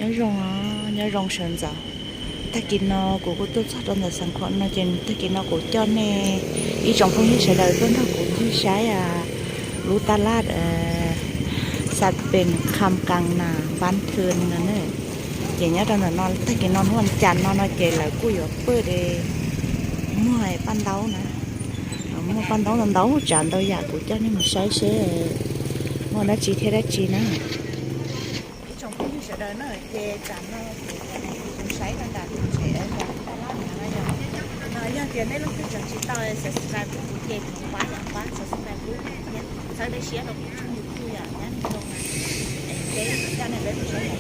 Nyob zoo, nyob zoo sawv ntxov. Tag kis no kuv kuj tuaj txog rau ntawm Xeev Khuam no ces tag kis no kuv coj nej ib tsoom phooj ywg sawv daws tuaj nrog kuv ncig saib lub taj laj Xas Pes Kham Kas Nas Npab Thw no na. Ces nyob rau ntawm no tag kis no hnub vas cas no no ces lawv kuj yuav pw de muag paj ntaub na. Muag paj ntaub ntau ntau tsav ntau yam, kuv coj nej mus saib seb muaj dab tsi thiab dab tsi na. Ib tsoom phooj ywg sawv daws na, ces tam no kuv coj nej mus saib rau nram tsev Taj Laj no yog, yog tias nej leej twg tseem tsis tau subscribe pub kuv ces thov pab yom, pab subscribe pub kuv thiab, txhawb peb siab rau kuv tshooj YouTube yom, nyab zoo na. Es peb coj nej peb mus saib.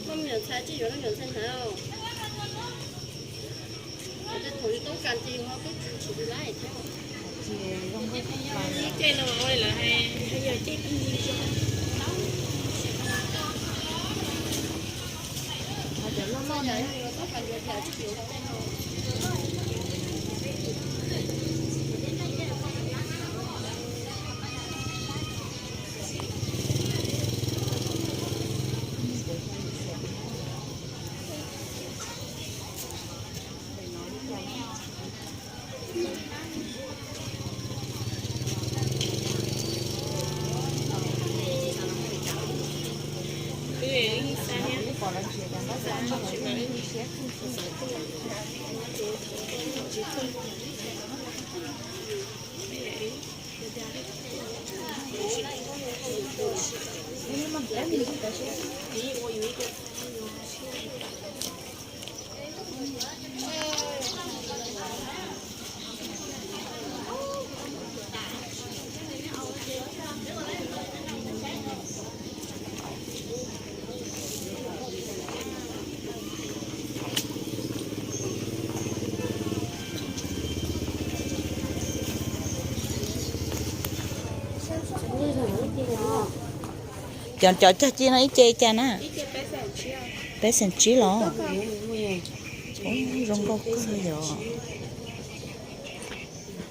Koj me nyuam ntxhais tsis yuav koj me nyuam ntxhais hnav os. Tej thaum yus toob kas ces yus ho twb tsis tshua laib thiab. Ib ce no lawv hais yog ce Cov, cov cog ci no ib ce cas na? Peb xees tsib los? Zoo nkauj kawg yom.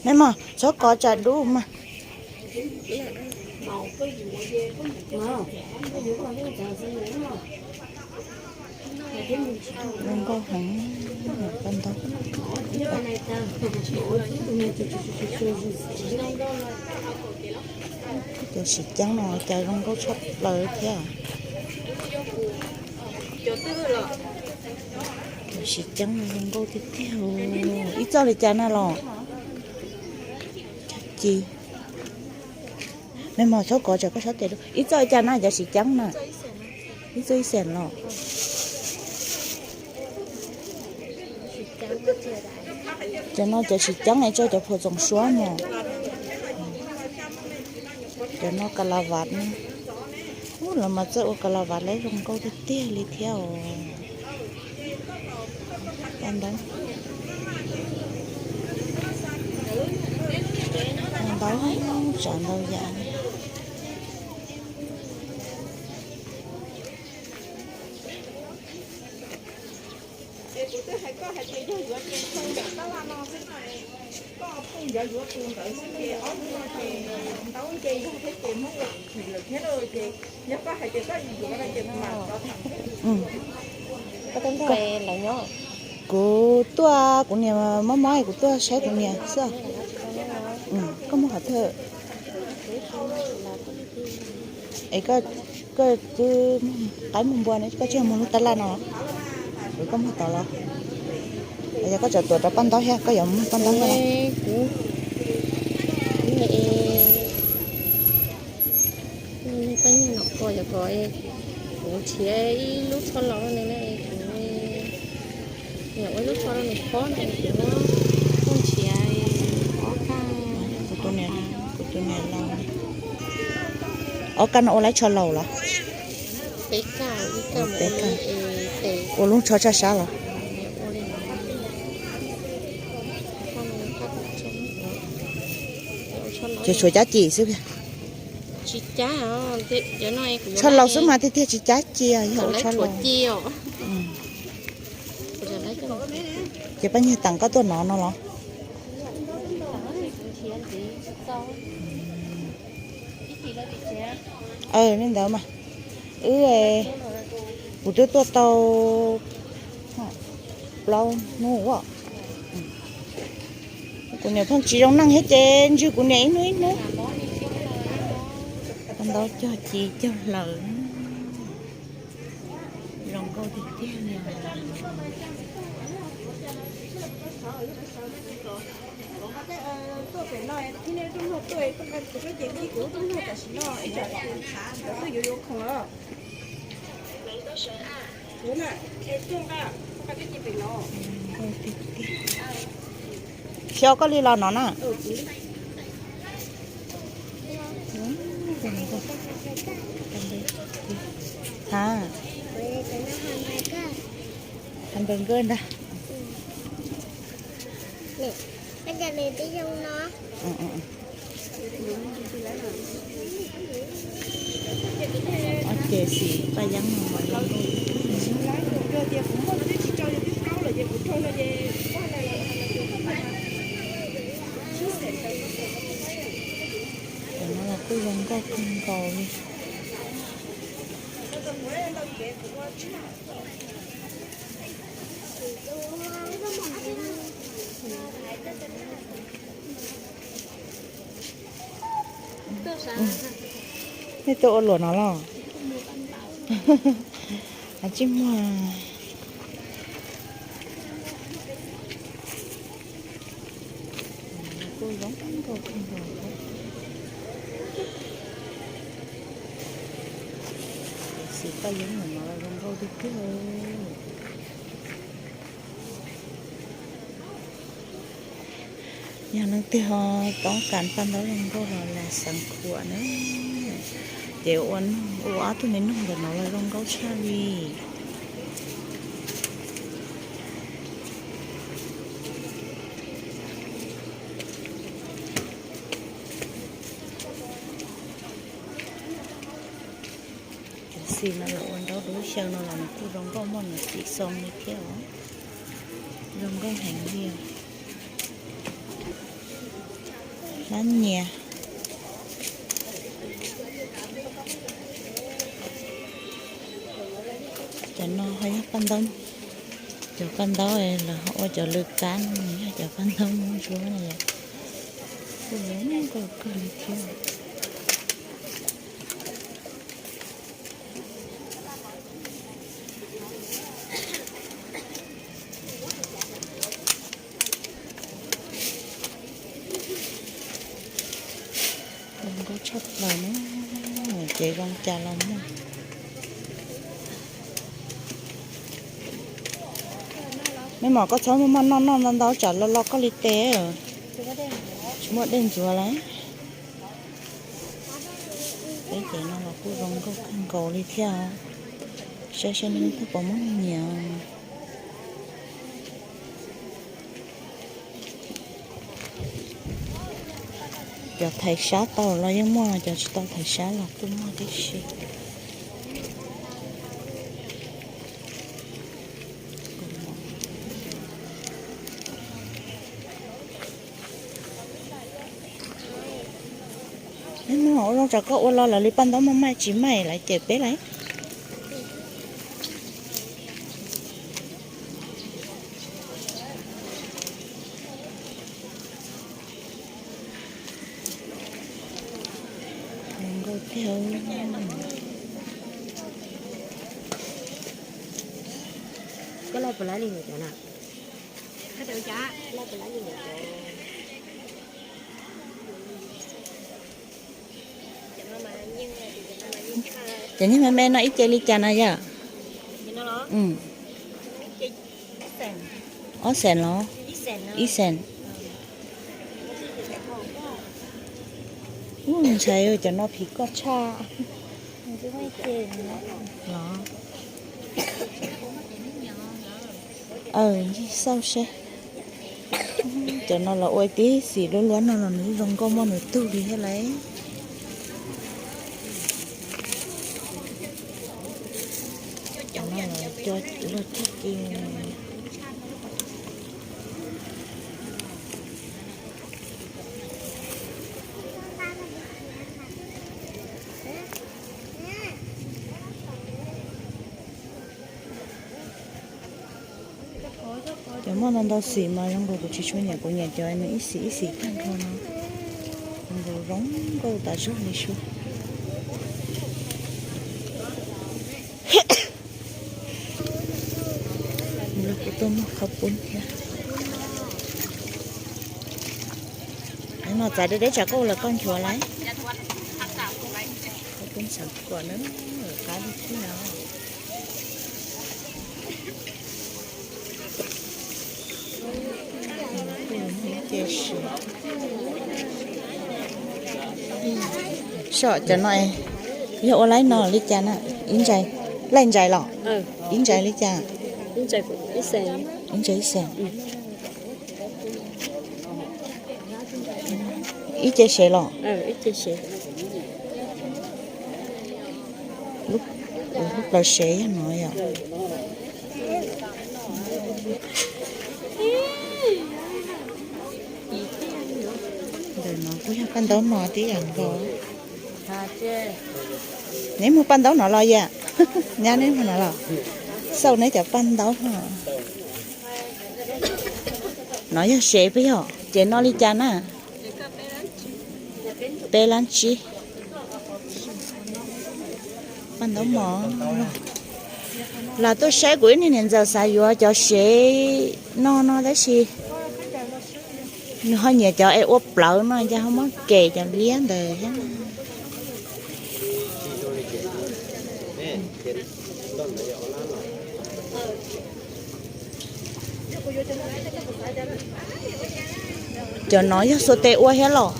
Mej mog, txhob kov tsam dub mas. Zoo nkauj heev, paj ntaub. Cov siv ceeb no cas zoo nkauj tshaj plaws thiab. Cov siv ceeb no zoo nkauj tiag tiag. Ib txoj li cas na los? Cog ci. Mej mog, txhob kov tsam koj sab tes dub. Ib txoj li cas na cov siv ceeb na? Ib txoj ib xees los? Cov no cov siv ceeb es tso cov phuam txoom suab mog. Cov no kas las vas na. Ub, lawv mas txawj ua kas las vas lawm, zoo nkauj tiag tiag li thiab os. Ntau, ntau tsav ntau yam. Es kuv twb hais koj hais tias yog yuav ces ntshaw ntawm tab laj no xwb no, koj pheej yuav yuav tus ntawd xwb ces ob hnub no ces ntaub nce yog thiab ces muab ua chim lawm thiab lauj. Ces yog koj hais tias koj yuav no ces kuv mam rov tham. Kuv tuaj, kuv niam mob mob es kuv tuaj saib kuv niam xwb. Koj muaj qhov twg? Es koj, koj twb qaib muag npua ne, koj tsis yog muag lub tab laj no los? Koj muag tod los? Yog koj tsam tuam rau paj ntaub thiab, koj yuav muag paj ntaub thiab los? Paj nyuag no ko yog kom kuv nrhiav ib lub tsho los no kuv Ua lub tsho rau nws phob ntawd, kuv muab phooj nrhiav ob kaj. Kuv tus niam, kuv tus niam laus. Ob kaj no ua lawv tsho laus los? Peb kaj, ib kaj, peb kaj. Ua lub tsho tshaj sab los? Ces tshuav cab ci xwb. Tsis cab, tsho laus xwb mas tiag tiag tsis cab ci, yog ua tsho laus. Ces pab nyuag teem koj tuaj nov no los? Li ntawd mas wb, kuv twb tuaj tau plaub hnub. Kuv niam pheej tsis zoo neej thiab ces ntswg kuv niam ib hnub ib hnub. Paj ntaub cog ci cog hlaws, zoo nkauj tiag tiag li. Xyov koj li los no na. Ha, hamburger ntag. Ob ces xim paj yeeb no. Cov no los kuj zoo nkauj kawg nkaus li. Nej tuaj ua luam no los? Tsis muaj. Kuj zoo nkauj kawg nkaus. Xim paj yeeb no los zoo nkauj tiag tiag. Yog leej twg ho toob kas paj ntaub zoo nkauj los lam xeev khuam na. Ces ua, ua ob tug me noog ntawm no los zoo nkauj tshaj li. Cov xim no los ua nraub dub xyaw no los nws kuj zoo nkauj muaj nws txim xoo li thiab os. Zoo nkauj heev li os. Hlab nyias. Cov no ho yog paj ntaub, cov paj ntaub lawv ho ua cov lw kab no yog cov paj ntaub Hmoob Ntsuab no yom. Kuj zoo nkauj kawg li thiab. Zoo nkauj tshaj plaws na, ces zoo cas los muaj. Me mom koj txhob muaj maj noj noj ntau ntau tsam los los koj li tes. Tsis muaj dej ntxuav lawm. Peb ces no los kuj zoo nkauj kawg nkaus li thiab. Saib saib nej puas muab nyiam. Cov thaiv sab tau los yeej muaj, cov tsis tau thaiv sab los kuj muaj tib si. Ua zoo tsam koj ua los lawv li paj ntaub maj maim tsis maim lawv cem peb lawm. Zoo nkauj tiag. Koj laj puas lab li ntawd cov na? Cov niag me me no ib ce li cas na yom? Ob xees los? Ib xees. Ntshai cov no phim koj tshaj. Los, xauj seb. Cov no los ua tib xim luab luab no los nws zoo nkauj muaj nws tug li thiab lauj. Cov no los cog luag tib si. Cov muaj ntau ntau xim mas zoo nkaus kuv tsis tshua nyiam, kuv nyiam cov nws ib xim ib xim tag nrho no, zoo nkaus zoo nkauj tas zog li sub. Kuv tuaj muag qhov pub thiab. No txav deb deb tsam koj ua lawm koj nchuav lauj. Qhov pub xeem kuam na, qab li thiab. Saib cov no yog ua laib no li cas na? Ib ntsais, laij ntsais los? Ib ntsais li cas? Ib ntsais ib xees. Ib ce sev los? Lub plaws sev yog no yom? Ntawm no kuj yog paj ntaub mos tib yam nkaus. Neb muag paj ntaub no los yam? Nyab neb muag no los? Xauj neb cov paj ntaub no. No yog sev peb yog ces no li cas na? Peb lab tsib. Paj ntaub mos. Los tuaj saib kuv ib niag niam ntxawm xav yuav cov sev no no tab sis nws ho nyiam cov es ua plawv no ces ho muab kem cov liab ntawd thiab. Cov no yog xuas tes ua thiab los?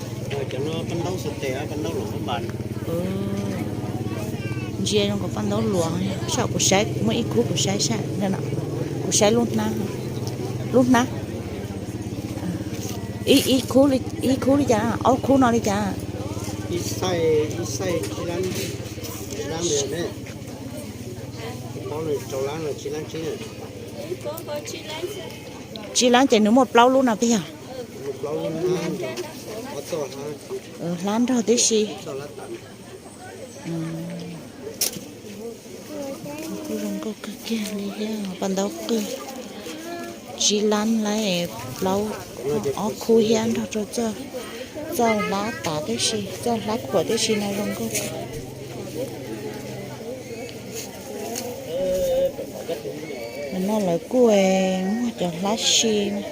Ntsia zoo nkaus paj ntaub luas, saib kuv saib muaj ib khub kuv saib saib, kuv saib lub hnab, lub hnab, ib khub li cas, ob khub no li cas? Tsib lab ces nws muaj plaub lub no peb yog? Hlab nrog tib si. Kuj zoo nkauj kawg kiag li thiab, paj ntaub qwj. Tsib lab lawm, plaub, ob khub thiab nrog rau txoj hlab tav tib si, txoj hlab khuam tib si no zoo nkauj kawg. No lawv kuj muag cov hlab si na.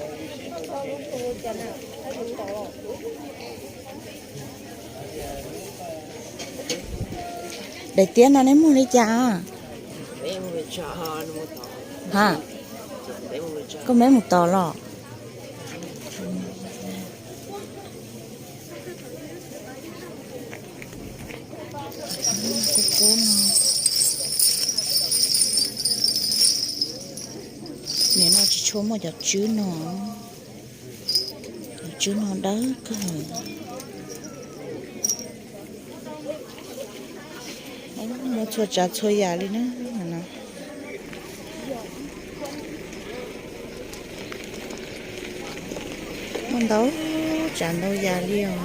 Daim tiab no neb muag li cas? Ha, koj meb mus tos los? Kub kub no. Nim no tsis tshua muaj cov tswb no. Cov tswb no dawb kawg. Muaj txhua tsav txhua yam li na. Muaj ntau tsav ntau yam li os.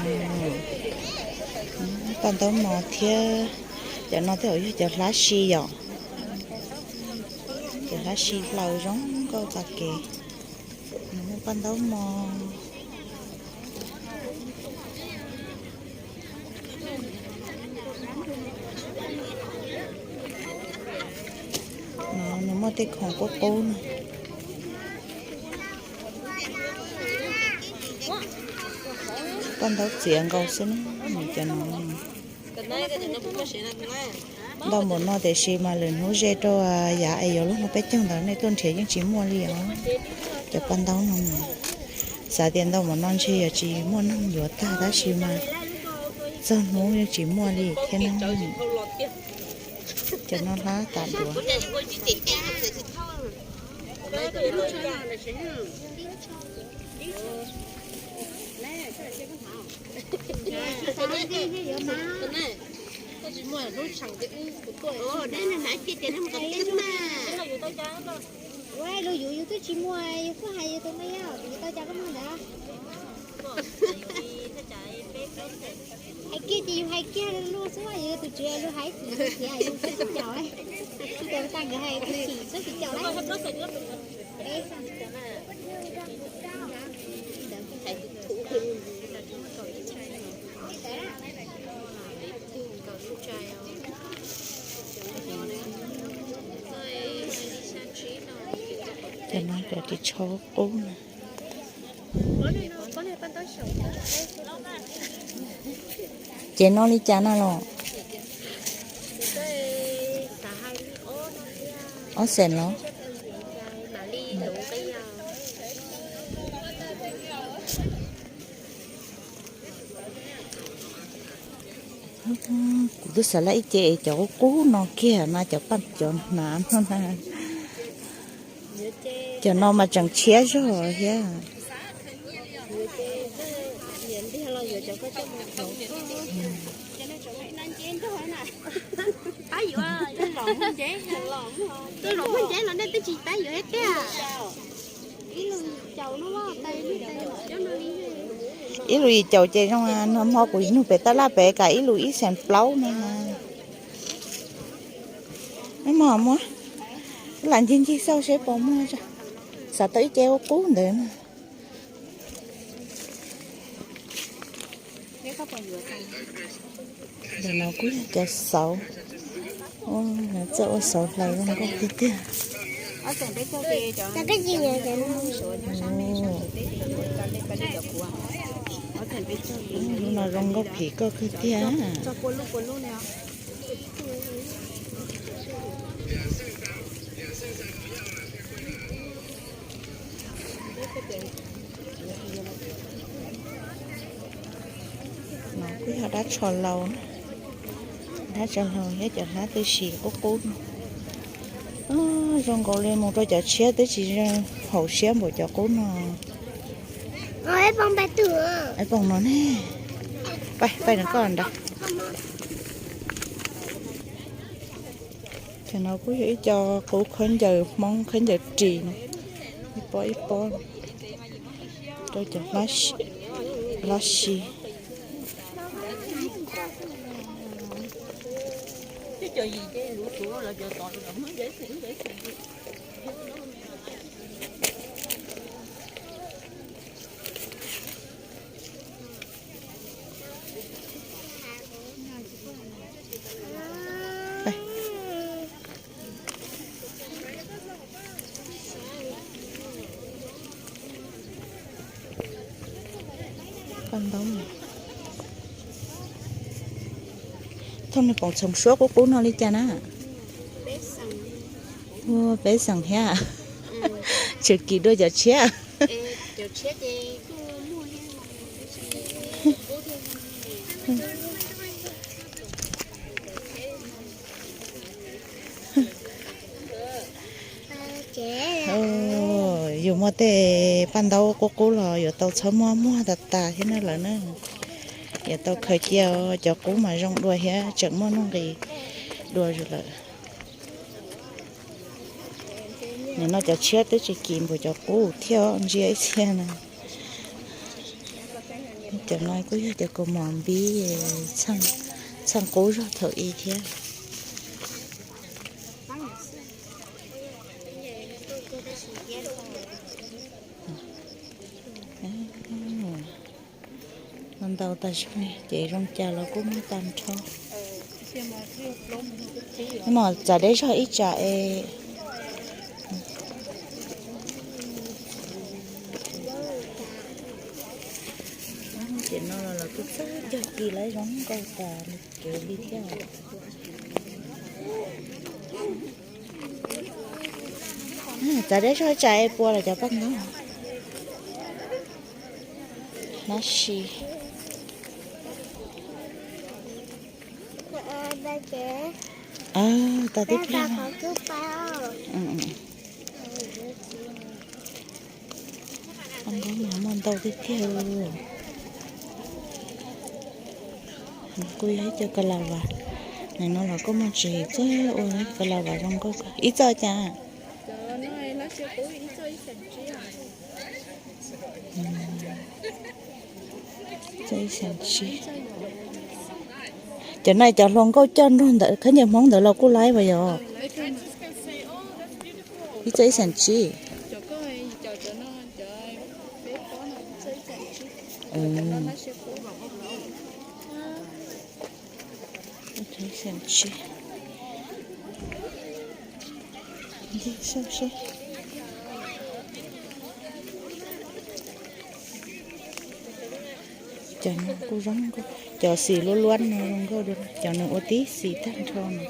Paj ntaub mos thiab. Cov no tej zaum yog cov hlab si yom. Cov hlab si hlaws zoo nkauj tag kev. Nws muaj paj ntaub mos. No nws muaj tej khoom qub qub no. Paj ntaub txiav nkaus xwb na, nws cov no. Ntau npaum no tiam sis mas lwm hnub ze rau yav es yuav lub hnub peb caug ntawd nej tuaj nrhiav yeej tsis muaj li os. Cov paj ntaub no mas xav tias ntau npaum no ntshe yuav tsis muaj neeg yuav tag tab sis mas txog hnub yeej tsis muaj li thiab na. Cov no hlab tas duav. Ua, lus yus yus twb tsis muaj, yus kuj hais yus tus me yog yus tau cas koj muag ntawd. Hais kiag ces yus hais kiag luag xwb, yus tus tswv luag hais tsis yus thiab yus tsis caum. Tus tag nkawd hais tsis txhob tsis caum lawm. Cov no cov ris tsho qub na. Ces no li cas na los? Ob xees los? Kuv twb xav laj ib ce es cov qub qub no kiag na, cov paj cov hnav no na. Cov no mas tseem tshiab zog thiab. Ib lus yim caum ces zoo no hmo kuv nug pem tab laj pem kam ib lus ib xees plaub no. Muaj muaj, lam ncig ncig xauj seb puas muaj, xav tau ib ce ua qub ntawd na. Ntawm no kuj yog cov xauv, txawj ua xauv hlais zoo nkauj tiag tiag. Lub no zoo nkauj phim koj kawg tiag. No kuj yog dab tsho laus, dab tsho laus thiab cov hlab tib si qub qub no. Zoo nkaus li mus rau cov tshiab twb tsis zoo haum siab npaum cov qub no. Peb poob no ne, pab koj nrad. Ces no kuj yog ib co qub khaub ncaws Hmoob, khaub ncaws ris no, ib pob ib pob rau cov hlab si. Thooj nws poom txhoov suab qub qub no li cas na? Ua peb xeem thiab, tseem kim dua cov tshiab. Yus muaj tej paj ntaub qub qub los yuav tau txhob muab muag tas tas thiab na lawm na. Yuav tau khaws cia, cov qub mas zoo dua thiab tseem muaj nuj nqis dua lawm. Nim no cov tshiab twb tsis kim npaum cov qub thiab, ntsia ib txhia na. Cov no kuj yog cov kaus mom npib, txheej qub zog thaum i thiab. Ntau tas zog li ces zoo cas los kuj muaj tag nrho. Mas txav deb zog ib tsam es. Ces no los kuj txawj cog kis lawv zoo nkauj tas kev li thiab. Txav deb zog tsam es puas lawm cov paj ntaub. Nab si. Tas tib pliag. Paj ntaub mas muaj ntau tiag tiag. Kuj yog ib co ka la vas. Nim no los kuj muaj tsev txawj ua ka la vas zoo nkauj kawg. Ib txoj cas? Ib txoj ib xees tsib. Cov no cov hluas nkauj coj nrog ntawm khaub ncaws Hmoob ntawd los kuj laib mas yog. Ib txoj ib xees tsib. Ib xees tsib. Cov no kuj zoo nkauj, cov xim luab luab no zoo nkauj dua, cov nws ua tib xim tag nrho no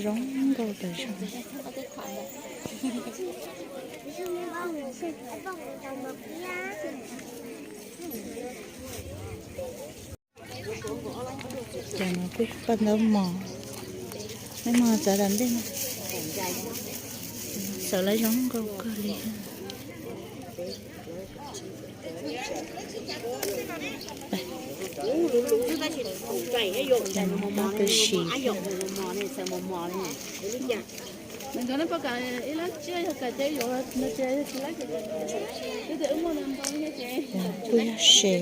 zoo nkauj tas zog. Cov no kuj yog paj ntaub mos, nej mog txav tas ntej no, xaws lawv zoo nkauj kawg li. Cov no kuj si. Kuj yog se.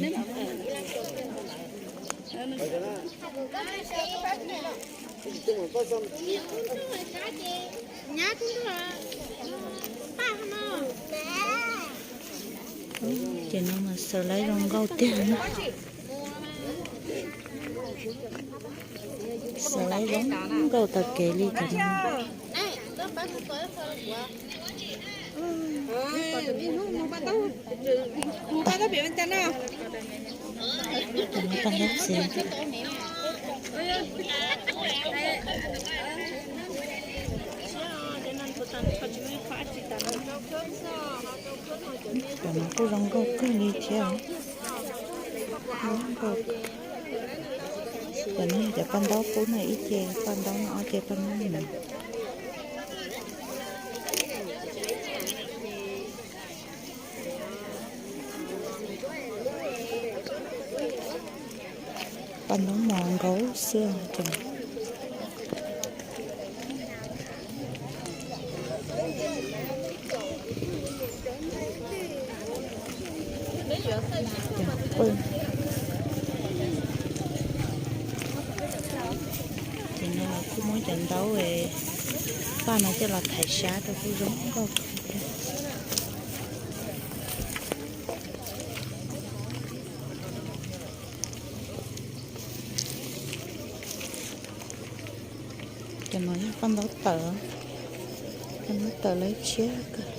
Ces no mas xaws lawv zoo nkauj tiag na. Xaws lawv zoo nkauj tas kev li cov no. Cov no paj ntaub txiv. Cov no kuj zoo nkauj kawg li thiab. Zoo nkauj. Cov no yog cov paj ntaub qub na, ib ce paj ntaub no, ob ce paj ntaub no. Paj ntaub mos nkaus xwb. Ces no kuj muab cov ntaub paj no coj los thaiv sab rau kuj zoo nkauj kawg thiab. Cov no yog paj ntaub tawm, paj ntaub tawm lawv tshiab kawg.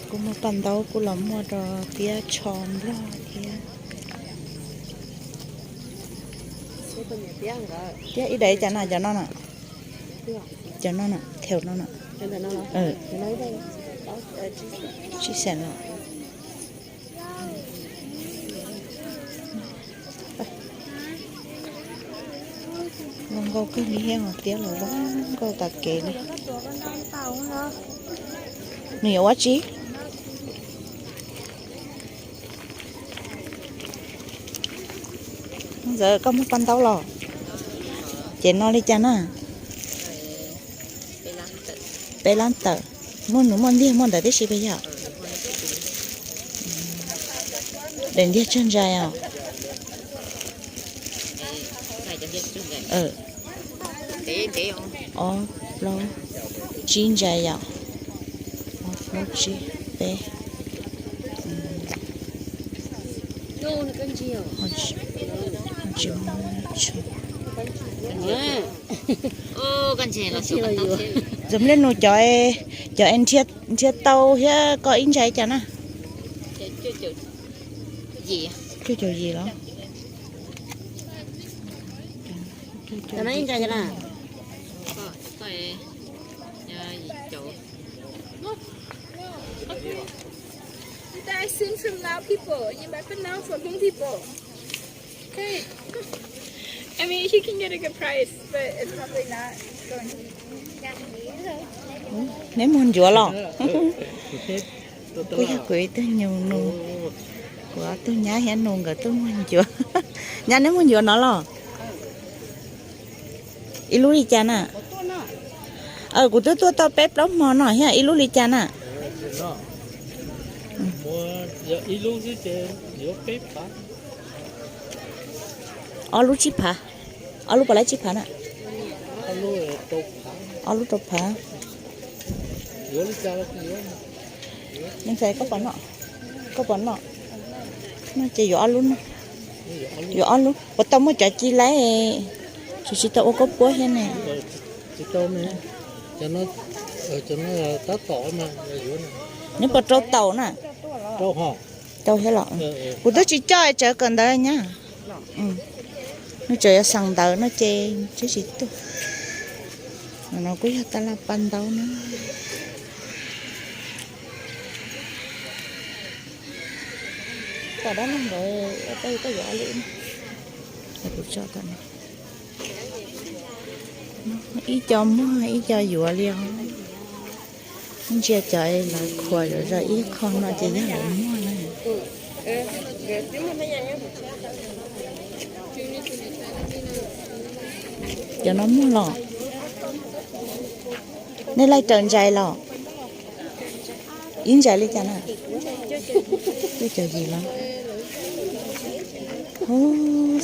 Kuj muaj paj ntaub kuj los muaj rau tiab tsho nplog thiab. Thiab ib daim cas no, cov no na, cov no na, thauj no na. Tsib xees los. Zoo nkauj kawg li thiab, tiab los zoo nkauj tas kev li. Nws yuav ua tsi? Ntxawm, koj muag paj ntaub los? Ces no li cas na? Peb lab tawm. Muaj nus muaj ntiag muaj ntawd tib si pes yog? Daim ntiag tsawg ntsais os? Ob plaub tsib ntsais yom? Ob plaub tsib peb. Ntxawm, nplej nus cov, cov nrhiav tau thiab koj ib ntsais cas na? Yim. Cuaj caum yim los? You guys seen from Lao people, you might pronounce for Hmong people. Okay. I mean, you can get a good price, but it's probably not going to be. Neb muag ncuav los? Kuj yog kuv ib tug nyuj nus, kuv ob tug nyab thiab nus nkawd tuaj muag ncuav. Nyab, neb muag ncuav no los? Ib lub li cas na? Kuv twb tuaj tau peb plaub hmo no thiab, ib lub li cas na? Ob lub tsib phav. Ob lub puas laib tsib phav na? Ob lub rau phav. Neeg ntxhais, koj pom noj? Koj pom noj? No ces yuav ob lub no. Yuav ob lub, puas tau muaj cov ci laib? Tsis, tsis tau ua koj puab thiab ne. Neb puas rau taus na? Rau thiab los? Kuv twb tsis coj, tsawv kawm ntawv nyab. Nws tseem yuav xeem ntawv no ces twb tsis tuaj. No kuj yog tab laj paj ntaub na. Tom dab laug ntawd, koj yuav ob lub. Kuv tso tom no. Ib co muag ib co yuav li os. Ntsia cov lawv khuam zom zaws ib qho no ces yog lawv muag na. Cov no muag los? Nej laij raws ntsais los? Ib ntsais li cas na? Cuaj caum yim los?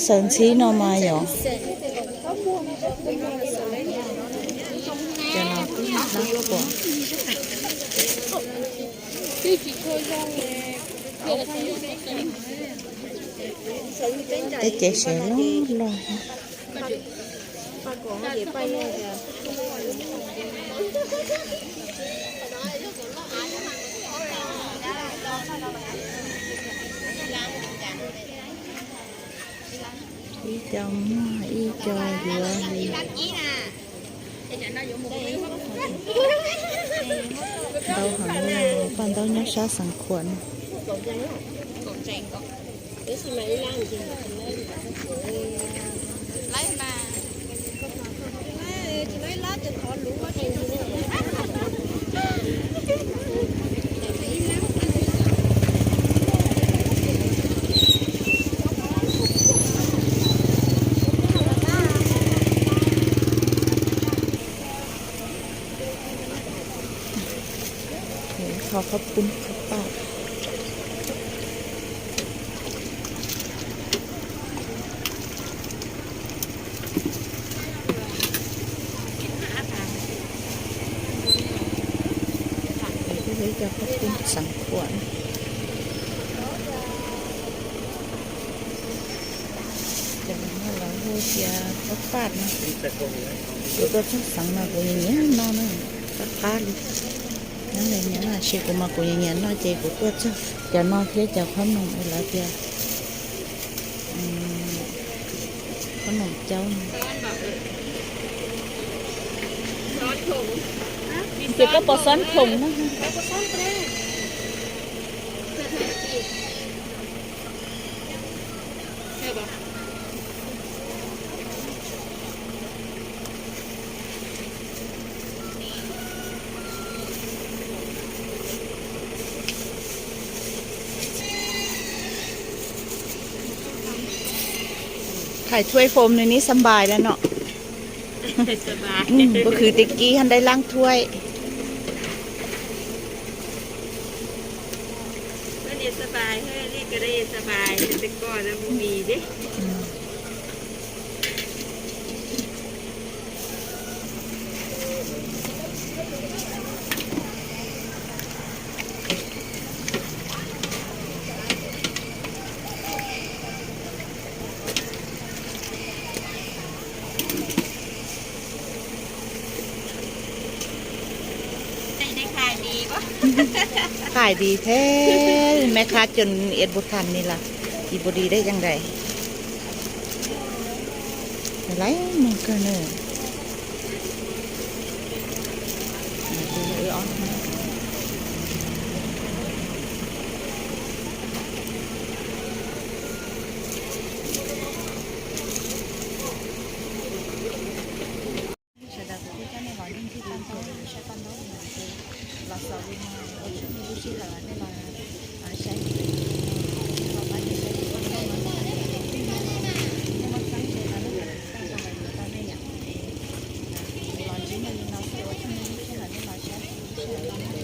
Xaws ntxhib no mas yog. Cov no kuj hlab khuam. Tej cev sev loj loj. Ib co muag ib co yuav li. Ntau heev li, paj ntaub nyob sab Xeev Khuam no. Kho qhob pub qhob paj. Cov qhob pub Xeev Khuam. Cov no lawv hu tias qhob paj no. Kuv tuaj txog xeev mas kuv nyiam nyiam noj na, qab qab li. Nyob li nyob no sis kuv mas kuv nyiam nyiam noj ces kuv tuaj txog cov no thiab cov qhob noom lawv tias qhob noom caub no. Ces koj pom xob khoom na. Thais thuaj foom nws nim xa npais lawm no. Kuv khwv tis kis hab dai laab thuaj. Qais dis thiab, me qha cun ias npus tham ni lawm. Ib npus di deb ceeb nkaus. Laiv moog kawg na. Sawv daws kuv kuj coj nej los ncig tag nrho sab paj ntaub no ces los xaus li no, ua tsaug nej lub sij hawm nej los saib, los pab nej saib kuv paj ntaub no, nej muaj txheeb ze no nej kom kuv tau zoo lawm kuv tau nej yom. Los ntsib nej li no xwb, ua tsaug nej lub sij hawm nej los saib kuv lub sij hawm no na.